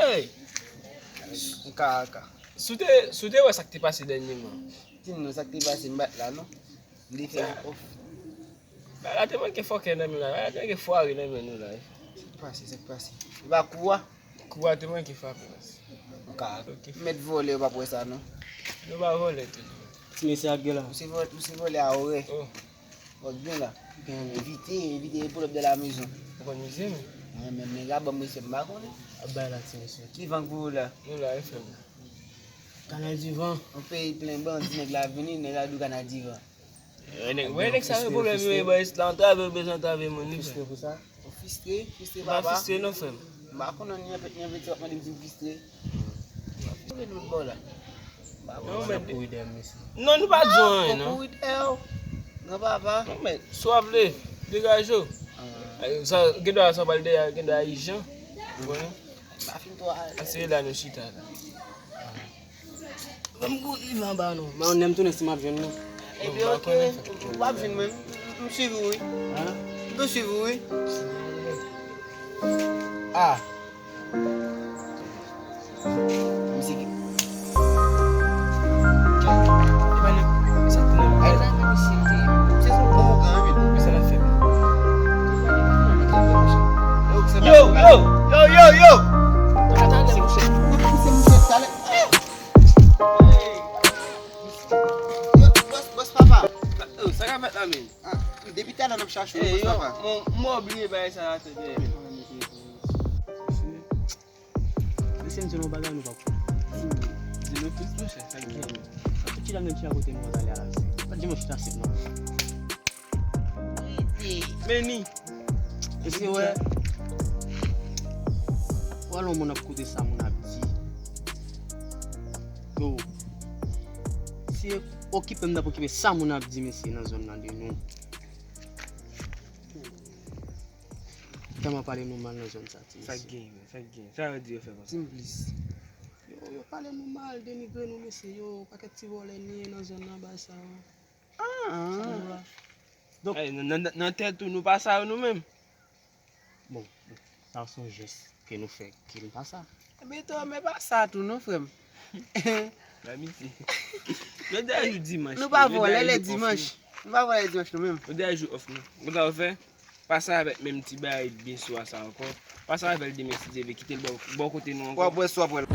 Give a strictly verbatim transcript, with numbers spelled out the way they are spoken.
Hey, M ka, ka. Si w te, si w te wè sa k te pase dènyèman. Di m non, sa k te pase, m pa t la non. M te fè yon off. Bagay la te manke fòkè nan men la. Bagay la te manke fware nan men nou la. Sa k pase, sa k pase? E pa kou a? Kou a te manke frape. M ka. M mèt vòlè, yo p ap wè sa non. Nou pa vòlè tou. Ti mesye ap gen la. Ou se vòlè, ou se vòlè a orè. Oh. Wap gen la. Evite, evite pull up de la maison. Ou konn mize men. Mwen menm nèg la ban m respè m pa konnen. Ap bay la ti mesye. Ki van k voye la? Nou la, F M. Kanal divan. Yon peyi plen bandi, nèg la vini, nèg la di kanal divan. Wè nèg, wè nèg sa yo pwoblèm yo, e bò la antrave, yo bezwen antrave moun li fè. Fistre pou sa. Ou fistre, fistre M pa papa. Fistre non frè m. M pa konnen ni anpèt ni anpèt se w ap mande m si m fistre. Fistre lòt bò la. M pa Non, konnen. men Pou ide m mesye. Non, nou pa di anyen non. Kouri dèyè w. Gran papa. Non, men si w ap vle, degaje w. Sa, gen dwa sa w pral dèyè, gen dwa ijan. Ou konnen? M pa fin twò alèz. Ase la nou chita la. Ban m kouri anba non. Mwen menm tounen si m ap jwenn nou. Epi oke, w ap jwenn mwen. M, m swiv ou wi. Hein? M tou swiv ou wi. Ah. Misye ki. Ay, la, men misye te. Misye se yon bon ougan wi. Yo, yo, yo, yo, yo. Yo, bòs, bòs papa. Oh, sa k ap fèt la menm? Ah, depi talè n ap chache w, Hey, bòs yo, papa. mwen, mwen bliye bagay sa la tande. Mesye, m di nou bagay nou pa konn. Di nou tout monchè, sa k gen. Tout chita nan chita kote nou pral ale a la. Pa di mwen chita senp non. Men ni. Mesye, wè. Wè lè yon moun ap koute sa moun ap di. Yo. Si okipe m t ap okipe sa moun ap di mesye nan zòn nan de nou. Tèlman pale nou mal nan zòn sa ti Sa k mesye. Gen, men, sa k gen. Sa yo di yo fè konsa. Di m plis. Yo, yo pale nou mal, denigre nou mesye. Yo, pakèt ti vòlè nou ye nan zòn nan bay sa yo. Ah. Donk Ay, nan, nan, nan tèt ou, nou pa sa yo nou menm. Bon, sa se yon jès ke nou fè ke nou pa sa. Beto, men pa sa tou non frè m. Amiti. Jodi a jou dimanch. Nou pa Jodi a vòlè jou lè off dimanch. nou. Nou pa vòlè lè dimanch nou menm. Jodi a jou off nou. Konn sa w fè? Pase avèk menm ti bagay byen swa sa ankò. Pase avè l demen si Dye vle, kite l bò, bò kote nou W ankò. ap wè si w ap wè l.